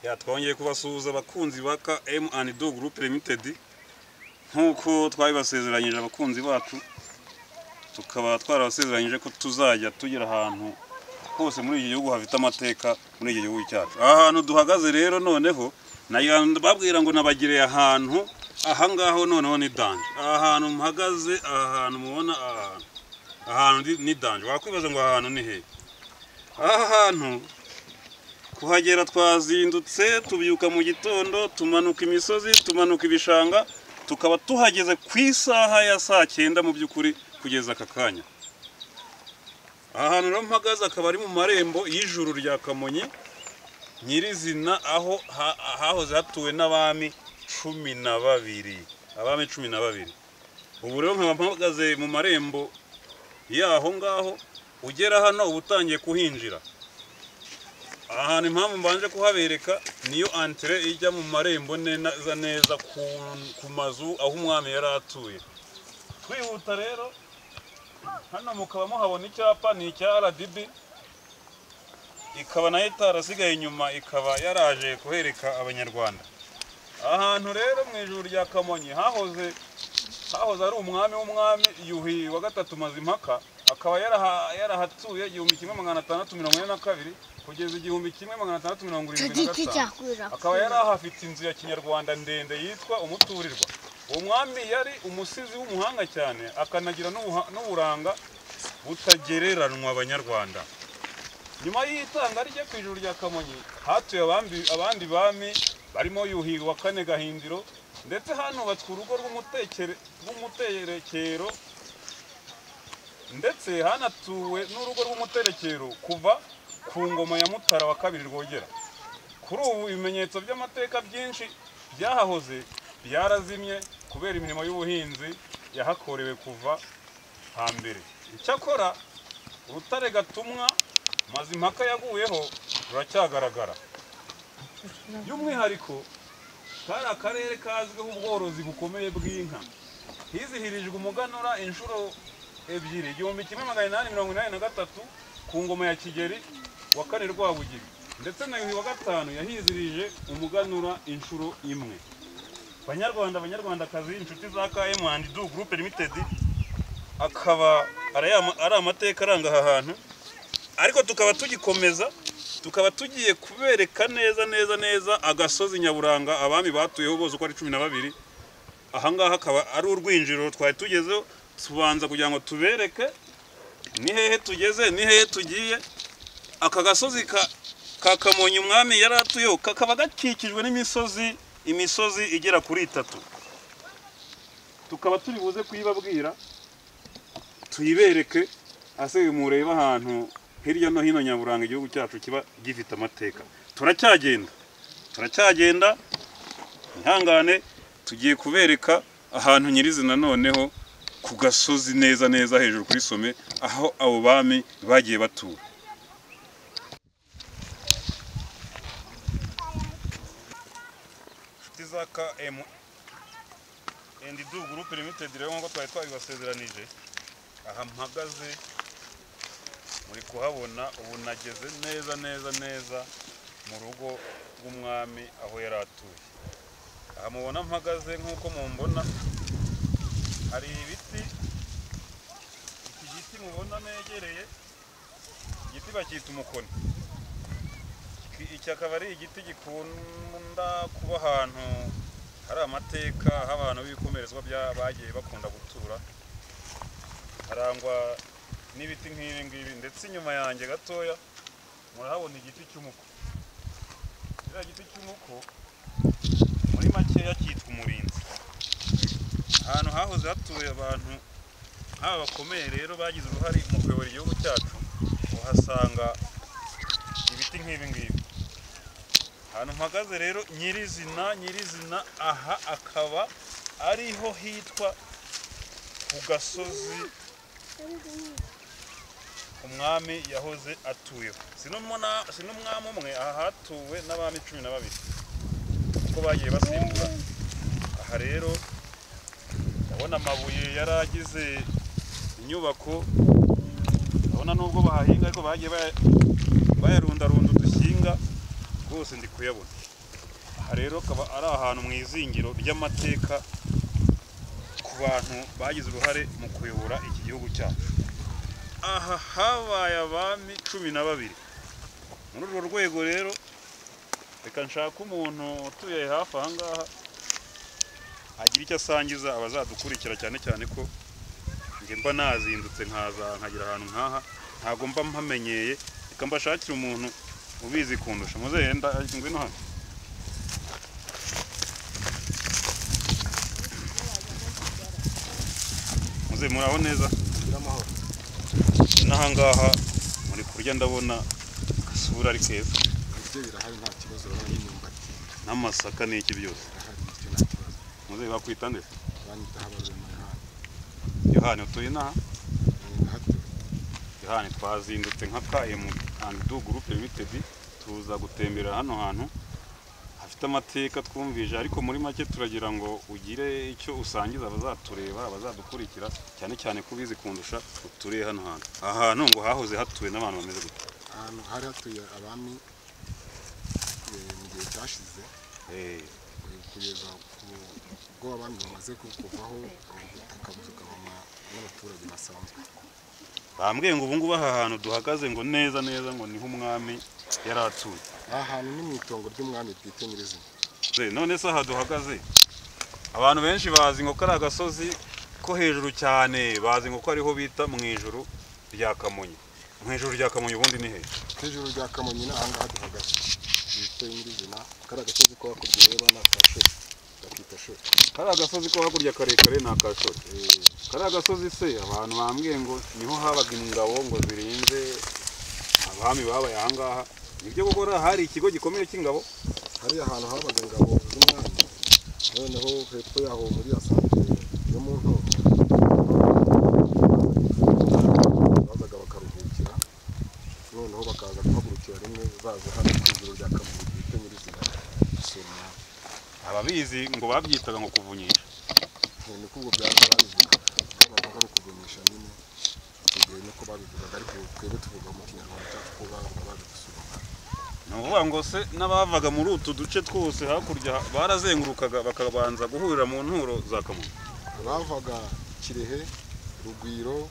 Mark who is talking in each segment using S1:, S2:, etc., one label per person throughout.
S1: Ya twongeye kubasuhuza abakunzi ba KM&D Group Limited, nkuko twabibasezeranyije abakunzi bacu, tukaba twarabasezeranyije ko tuzajya tugera ahantu hose muri iki gihugu hafite amateka, muri iki gihugu cyacu. Aha hantu duhagaze rero noneho babwira ngo nabagireye ahantu aha ngaho noneho ni danger. Aha hantu mpagaze, aha hantu mubona, aha hantu ni danger. Wakwibaza ngo aha hantu ni hehe? Aha hantu kuhagera twazindutse, tubyuka mu gitondo, tumanuka imisozi, tumanuka ibishanga, tukaba tuhageze ku isaha ya saa 9 mu by'ukuri kugeza aka kanya. Aha hantu rero mpagaze akaba ari mu marembo y'ijuru rya Kamonyi nyirizina, aho hahoze hatuwe n'abami 12, abami 12. Ubu rero nkaba mpagaze mu marembo yaho ngaho, ugera hano uba utangiye kuhinjira. Ahantu impamvu mbanje kuhabereka niyo entrée ijya mu marembo neza neza ku mazu aho umwami yari atuye. Twihuta rero hano mukaba muhabona icyapa, ni icya RDB, ikaba nayo itarasigaye inyuma, ikaba yaraje kuhereka abanyarwanda. Ahantu rero mu ijuru rya Kamonyi hahoze ari umwami w'umwami Yuhi wa gatatu Mazimpaka, akaba yarahatuye 1642 kugeza 1675. Akaba yarahafite inzu ya kinyarwanda ndende yitwa Umuturirwa. Uwo mwami yari umusizi w'umuhanga cyane, akanagira n'uburanga butagereranwa abanyarwanda. Nyuma y'itanga rye ku ijuru rya Kamonyi hatuye abandi bami barimo Yuhi wa kane Gahindiro, ndetse hanubatswe urugo rw'umuterekero, ndetse hanatuwe n'urugo rw'umuterekero kuva ku ngoma ya Mutara wa kabiri Rwogera. Kuri ubu ibimenyetso by'amateka byinshi byahahoze byarazimye kubera imirimo y'ubuhinzi yahakorewe kuva hambere. Icyakora urutare Gatumwa Mazimpaka yaguyeho ruracyagaragara. By'umwihariko kari akarere kazwiho ubworozi bukomeye bw'inka. Hizihirijwe umuganura inshuro 2, 1883 ku ngoma ya Kigeri wa kane Rwabugiri, ndetse na Yuhi wa gatanu yahizirije umuganura inshuro 1. Banyarwanda, banyarwandakazi, inshuti za KM&D Group Limited, akaba ari amateka aranga aha hantu, ariko tukaba tugikomeza, tukaba tugiye kubereka neza neza neza agasozi nyaburanga abami batuyeho bose uko ari 12. Aha ngaha akaba ari urwinjiriro twari tugezeho, tubanza kugira ngo tubereke ni hehe tugeze, ni hehe tugiye. Aka gasozi ka Kamonyi umwami yari atuyeho kakaba gakikijwe n'imisozi, imisozi igera kuri 3. Tukaba turi buze kuyibabwira tuyibereke, ase mureba ahantu hirya no hino nyaburanga igihugu cyacu kiba gifite amateka. Turacyagenda, ihangane, tugiye kubereka ahantu nyirizina noneho ku gasozi neza neza hejuru kuri some, aho abo bami bagiye batura. Inshuti za KM&D Group Limited rero nkuko twari twabibasezeranije, aha mpagaze muri kuhabona ubu nageze neza neza neza mu rugo rw'umwami aho yari atuye. Aha mubona mpagaze nkuko mumbona hari ibiti, iki giti mubona negereye igiti bacyita umukoni. Iki akaba ari igiti gikunda kuba ahantu hari amateka, aho abantu b'ibikomerezwa bagiye bakunda gutura, harangwa n'ibiti nk'ibi ngibi. Ndetse inyuma yanjye gatoya murahabona igiti cy'umuko. Kiriya giti cy'umuko muri makeya cyitwa umurinzi. Ahantu hahoze hatuye abantu nk'aba bakomeye rero bagize uruhare mu kuyobora igihugu cyacu, uhasanga ibiti nk'ibi ngibi. Ahantu mpagaze rero nyirizina aha akaba ariho hitwa ku gasozi umwami yahoze atuyeho. Si n'umwami umwe, aha hatuwe n'abami 12 kuko bagiye basimbura. Aha rero ndabona amabuye yaragize inyubako, ndabona nubwo bahahinga ariko bagiye bayarundarunda udushinga, rwose ndi kuyabona. Aha rero akaba ari ahantu mu izingiro ry'amateka ku bantu bagize uruhare mu kuyobora iki gihugu cyacu. Aha habaye abami 12. Muri urwo rwego rero reka nshake umuntu utuye hafi aha ngaha agira icyo asangiza abazadukurikira, cyane cyane ko njye mba nazindutse nkaza nkagira ahantu nkaha ntago mba mpamenyeye. Reka mbashakire umuntu ubizi kundusha. Muzehe ngwino hano. Muzehe muraho neza? N'aha ngaha muri kurya ndabona agasura ari keza.
S2: Ibyo birahari nta kibazo, urabona n'imyumbati
S1: n'amasaka n'iki byose. Muzehe bakwita nde?
S2: Banyita Habarurema Yohani.
S1: Yohani utuye inaha?
S2: Ndahatuye.
S1: Yohani, twazindutse nka KM&D Group Limited tuza gutembera hano hantu hafite amateka twumvije, ariko muri make turagira ngo ugire icyo usangiza abazatureba, abazadukurikira, cyane cyane ko ubizi kundusha uturiye hano hantu. Aha hantu ngo hahoze hatuwe n'abantu bameze gute?
S2: Ahantu hari hatuye abami mu gihe cyashize, kugeza ubwo abami bamaze kuvaho, ubutaka bukagabanywa n'abaturage basanzwe.
S1: Bambwiye ngo ubu ngubu aha hantu duhagaze ngo neza neza ngo niho umwami yari atuye.
S2: Aha hantu ni mu itongo ry'umwami bwite nyirizina.
S1: None se aha duhagaze abantu benshi bazi ngo kari agasozi ko hejuru cyane, bazi ngo ko ariho bita mu ijuru rya Kamonyi. Mu ijuru rya Kamonyi ubundi ni hehe?
S2: Hejuru rya Kamonyi ni aha ngaha duhagaze bwite nyirizina. Kari agasozi ko hakurya ureba ni akashori, bakita shori.
S1: Kari agasozi ko hakurya karekare ni akashori. Kari agasozi se abantu bambwiye ngo niho habaga ingabo ngo zirinze abami babaye aha ngaha. Nibyo gukora hari ikigo gikomeye cy'ingabo?
S2: Hari ahantu habaga ingabo z'umwami, noneho hepfo yaho muri ya santere yo mu Ntobo bazaga bakaruhukira, noneho bakaza guhagurukira rimwe baza hano ku ijuru rya Kamonyi bwite nyirizina gusura umwami.
S1: Ababizi ngo babyitaga ngo kuvunyisha.
S2: Niko ubwo babivugaga, babaga ari ukuvunyisha nyine icyo gihe niko babivugaga, ariko twebwe tuvuga mu kinyarwanda cyacu ko babaga baje gusura umwami.
S1: Ni ukuvuga ngo se n'abavaga muri utu duce twose hakurya barazengurukaga bakabanza guhurira mu nturo za Kamonyi.
S2: Bavaga Kirehe, Rugwiro,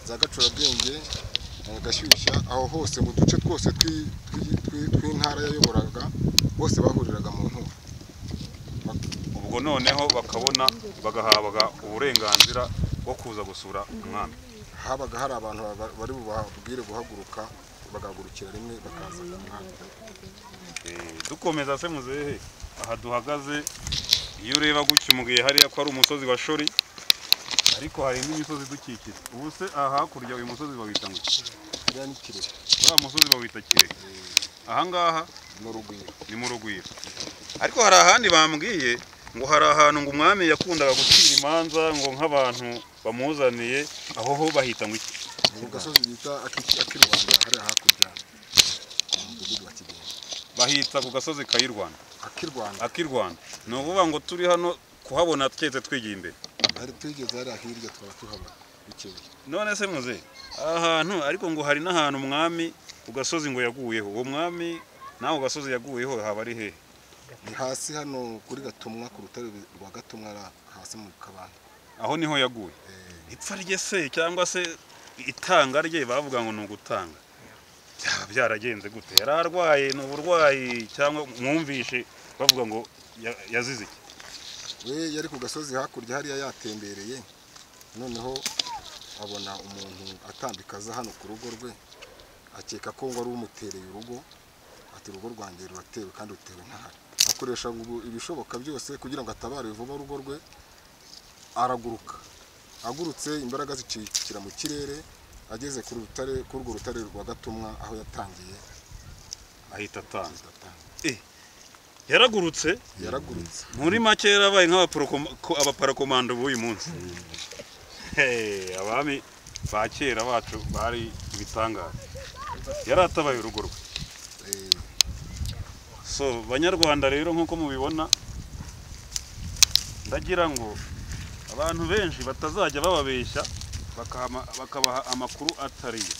S2: za Gacurabwenge, Gashyushya, aho hose mu duce twose tw'intara yayoboraga bose bahuriraga mu nturo.
S1: Ubwo noneho bakabona bagahabwa uburenganzira bwo kuza gusura umwami.
S2: Habaga hari abantu bari bubabwire guhaguruka, bagahagurukira rimwe bakaza ku mwami.
S1: Dukomeza se muzehe, aha duhagaze iyo ureba gutya umubwiye hariya ko ari umusozi wa Shori, ariko hari indi misozi idukikije. Ubu se aha hakurya uyu musozi bawita ngo iki?
S2: Hariya ni Kirehe.
S1: Uriya musozi bawita Kirehe. Aha ngaha
S2: ni Rugwiro.
S1: Ni mu Rugwiro. Ariko hari ahandi bambwiye ngo hari ahantu ngo umwami yakundaga gucira imanza ngo nk'abantu bamuzaniye, aho ho bahita ngo iki?
S2: Mu gasozi bita Akirwanda, hariya hakurya mu mudugudu wa Kigembe.
S1: Bahita ku gasozi Kayirwanda.
S2: Akirwanda.
S1: Akirwanda. Ni ukuvuga ngo turi hano kuhabona twese twigiye imbere.
S2: Hari twigeze hariya hirya twaba tuhabona bukeye.
S1: None se muze aha hantu ariko ngo hari n'ahantu umwami ku gasozi ngo yaguyeho. Uwo mwami naho gasozi yaguyeho haba ari hehe?
S2: Ni hasi hano kuri Gatumwa, ku rutare rwa Gatumwa hasi mu kabande.
S1: Aho niho yaguye. Ipfa rye se cyangwa se itanga rye bavuga ngo ni ugutanga. Byaba byaragenze gute? Yari arwaye, ni uburwayi cyangwa mwumvishe bavuga ngo yazize iki?
S2: We yari ku gasozi hakurya hariya yatembereye, noneho abona umuntu atambika aza hano ku rugo rwe, akeka ko ngo ari umutereye urugo, ati urugo rwanjye ruratewe kandi rutewe ntahari. Akoresha ibishoboka byose kugira ngo atabare vuba urugo rwe, araguruka. Agurutse imbaraga zicikira mu kirere, ageze ku rutare, ku urwo rutare rwa Gatumwa aho yatangiye
S1: ahita atanga. Yaragurutse?
S2: Yaragurutse.
S1: Muri make yarabaye nk'abaparakomando b'uyu munsi. Abami ba kera bacu bari ibitangaza. Yaratabaye urugo rwe. So banyarwanda rero nkuko mubibona, ndagira ngo abantu benshi batazajya bababeshya bakabaha amakuru atariyo.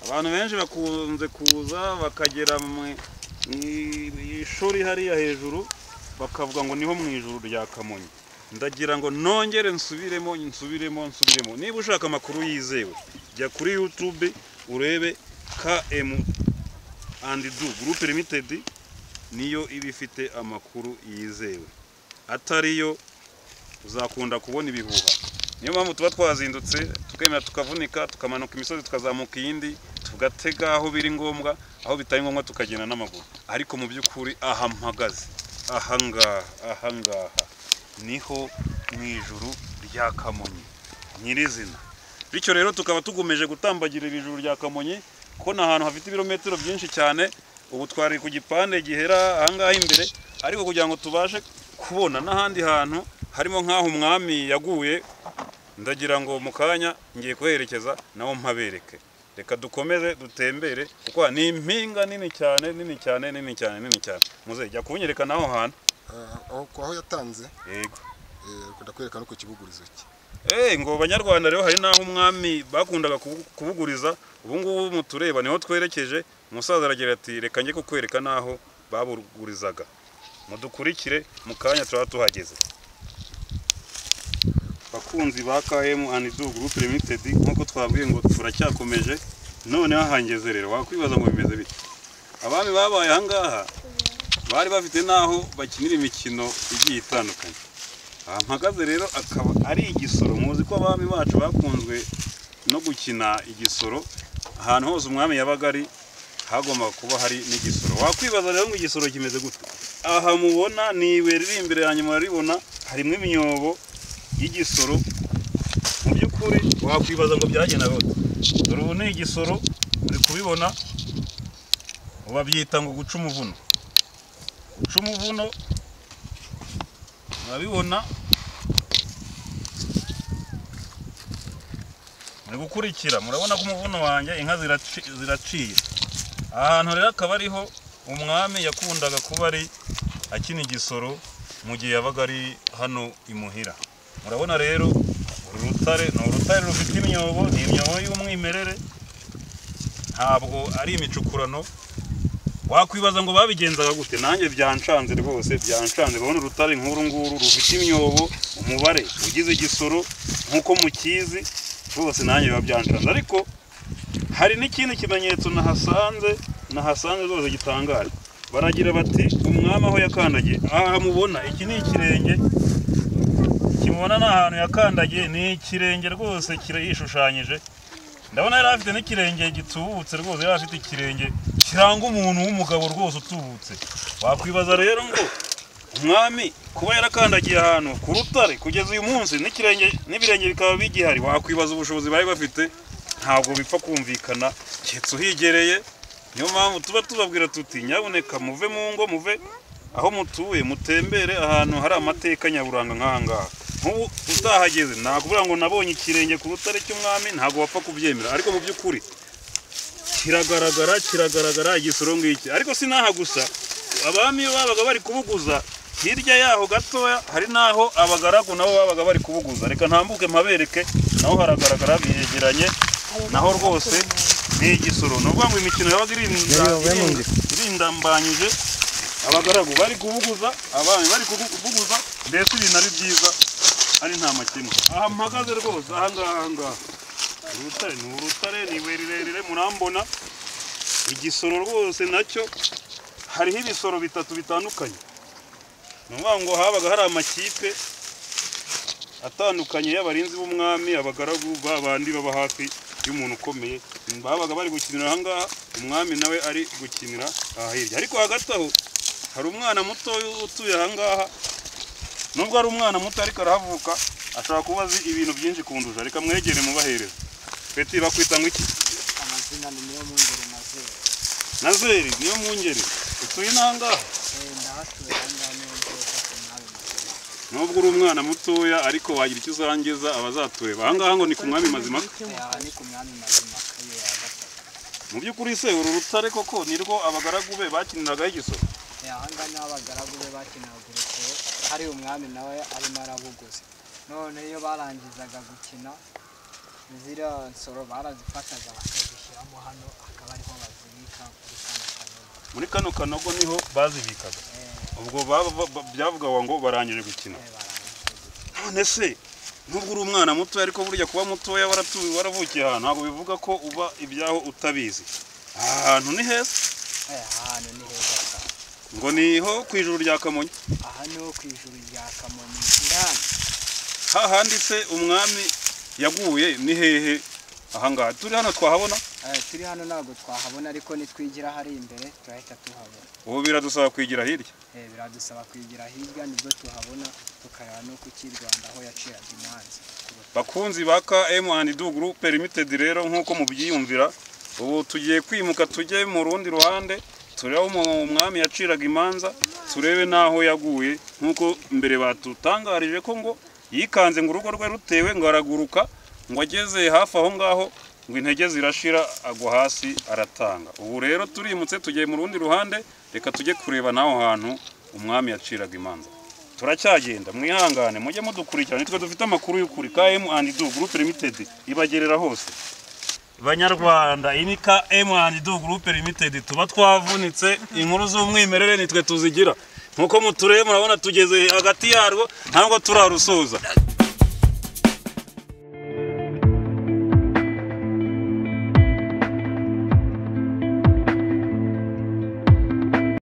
S1: Abantu benshi bakunze kuza bakagera ishuri hariya hejuru bakavuga ngo niho mu ijuru rya Kamonyi. Ndagira ngo nongere nsubiremo nsubiremo nsubiremo. Niba ushaka amakuru yizewe jya kuri YouTube urebe KM and Do Group Limited, niyo iba ifite amakuru yizewe. Atariyo uzakunda kubona ibihuha. Niyo mpamvu tuba twazindutse tukemera tukavunika, tukamanuka imisozi tukazamuka iyindi, tugatega aho biri ngombwa, aho bitari ngombwa tukagenda n'amaguru. Ariko mu by'ukuri aha mpagaze, aha ngaha, aha ngaha niho mu ijuru rya Kamonyi nyirizina. Bityo rero tukaba tugumeje gutambagira ijuru rya Kamonyi kuko ni ahantu hafite ibirometero byinshi cyane. Ubu twari ku gipande gihera aha ngaha imbere, ariko kugira ngo tubashe kubona n'ahandi hantu harimo nk'aho umwami yaguye, ndagira ngo mu kanya ngiye kuherekeza naho mpabereke. Reka dukomeze dutembere kuko ni impinga nini cyane nini cyane nini cyane nini cyane. Muze jya kunyereka naho hantu
S2: aho yatanze.
S1: Yego,
S2: ndakwereka no ku kibugurizo cye.
S1: Ngo banyarwanda rero hari naho umwami bakundaga kubuguriza. Ubu ngubu mutureba niho twerekeje. Umusaza aragira ati reka njye kukwereka naho babugurizaga. Mudukurikire mu kanya turaba tuhageze. Bakunzi ba KM and Do Group Limited, nkuko twabwiye ngo turacyakomeje, noneho ahangeze rero wakwibaza ngo bimeze bite. Abami babaye aha ngaha bari bafite naho bakinira imikino igiye itandukanye. Aha mpagaze rero akaba ari igisoro. Muzi ko abami bacu bakunzwe no gukina igisoro. Ahantu hose umwami yabaga ari hagomba kuba hari n'igisoro. Wakwibaza rero ngo igisoro kimeze gute. Aha mubona ni ibuye riri imbere yanjye, muraribona harimo imyobo y'igisoro. Mu by'ukuri wakwibaza ngo byagenda gute. Dore ubu ni igisoro, uri kubibona, babyita ngo guca umuvuno. Guca umuvuno murabibona, muri gukurikira murabona ko umuvuno wanjye inka ziraciye. Ahantu rero akaba ariho umwami yakundaga kuba ari akina igisoro mu gihe yabaga ari hano imuhira. Murabona rero uru rutare ni urutare rufite imyobo, ni imyobo y'umwimerere, ntabwo ari imicukurano. Wakwibaza ngo babigenzaga gute. Nanjye byancanze rwose, byancanze. Babona urutare nk'uru nguru rufite imyobo, umubare ugize igisoro nk'uko mukizi rwose, nanjye biba byancanze. Ariko hari n'ikindi kimenyetso nahasanze rwose gitangaje. Baragira bati umwami aho yakandagiye, aha mubona iki ni ikirenge kimubona, ni ahantu yakandagiye, ni ikirenge rwose kirayishushanyije. Ndabona yari afite n'ikirenge gitubutse rwose, yari afite ikirenge kiranga umuntu w'umugabo rwose utubutse. Wakwibaza rero ngo umwami kuba yarakandagiye ahantu ku rutare kugeza uyu munsi n'ikirenge n'ibirenge bikaba bigihari, wakwibaza ubushobozi bari bafite. Ntabwo bipfa kumvikana keretse uhigereye. Niyo mpamvu tuba tubabwira tuti nyabuneka muve mu ngo, muve aho mutuye, mutembere ahantu hari amateka nyaburanga nk'aha ngaha. Nk'ubu utahageze nakubwira ngo nabonye ikirenge ku rutare cy'umwami, ntabwo wapfa kubyemera. Ariko mu by'ukuri kiragaragara, kiragaragara igisoro ngiki. Ariko si n'aha gusa, abami babaga bari kubuguza hirya yaho gatoya hari naho abagaragu nabo babaga bari kubuguza. Reka ntambuke mpabereke, naho haragaragara biyegeranye, naho rwose ni igisoro. Ni ukuvuga ngo imikino yabaga irindambanyije, abagaragu bari kubuguza, abami bari kubuguza, mbese ibintu ari byiza, ari nta makemwa. Aha mpagaze rwose, aha ngaha, aha ngaha urutare ni urutare, ni ibuye rirerire murambona. Igisoro rwose nacyo hariho ibisoro bitatu bitandukanye. Ni ukuvuga ngo habaga hari amakipe atandukanye y'abarinzi b'umwami, abagaragu babandi baba hafi y'umuntu ukomeye, babaga bari gukinira aha ngaha, umwami nawe ari gukinira aha hirya. Ariko hagati aho hari umwana muto utuye aha ngaha, nubwo ari umwana muto ariko arahavuka, ashobora kuba azi ibintu byinshi kundusha. Reka mwegere mubahereze. Peti, bakwita ngo iki?
S3: Amazina ni Niyomwungeri Nazeri.
S1: Nazeri Niyomwungeri, utuye n'aha ngaha?
S3: Ndahatuye aha ngaha, niyo mvuka ku Mwami Mazimhaka.
S1: Nubwo uri umwana mutoya ariko wagira icyo usangiza abazatureba. Aha ngaha ngo ni ku Mwami Mazimhaka.
S3: Aha ni ku Mwami Mazimhaka ya gatatu.
S1: Mu by'ukuri se uru rutare koko nirwo abagaragu be bakiniragaho igisoro?
S3: Aha ngaha niho abagaragu be bakiniraga urusoro, hari umwami nawe arimo arabuguza. None iyo barangizaga gukina ziriya nsoro barazifataga bakazishyiramo hano, akaba ariho bazibika muri kano kanuma.
S1: Muri kano kanogo niho bazibikaga. Ubwo byavugaga ngo barangije gukina. None se nubwo uri umwana muto, ariko burya kuba mutoya waravukiye ahantu ntabwo bivuga ko uba ibyaho utabizi. Aha hantu ni heza.
S3: Ahantu ni heza cyane.
S1: Ngo niho ku ijuru rya Kamonyi.
S3: Aha niho ku ijuru rya Kamonyi ndani.
S1: Hahanditse umwami yaguye ni hehe? Ahangaha turi hano twahabona?
S3: Turi hano ntabwo twahabona, ariko nitwigira hari imbere turahita tuhabona.
S1: Ubu biradusaba kwigira hirya.
S3: Biradusaba kwigira hirya, nibwo tuhabona, tukareba no ku Rwanda aho yaciraga imanza.
S1: Bakunzi ba KM&D Group Limited rero, nk'uko mubyiyumvira, ubu tugiye kwimuka tujye mu rundi ruhande, turebe aho umwami yaciraga imanza, turebe n'aho yaguye, nk'uko mbere batutangarije ko ngo yikanze ngo urugo rwe rutewe, ngo araguruka, ngo ageze hafi aho ngaho ngo intege zirashira, agwa hasi aratanga. Ubu rero turimutse tugiye mu rundi ruhande, reka tujye kureba n'aho hantu umwami yaciraga imanza. Turacyagenda, mwihangane mujye mudukurikirana, nitwe dufite amakuru y'ukuri. KM&D Group Limited ibagerera hose. Banyarwanda, iyi ni KM&D Group Limited, tuba twavunitse, inkuru z'umwimerere nitwe tuzigira. Nkuko muturebe murabona tugeze hagati yarwo, ntabwo turarusoza.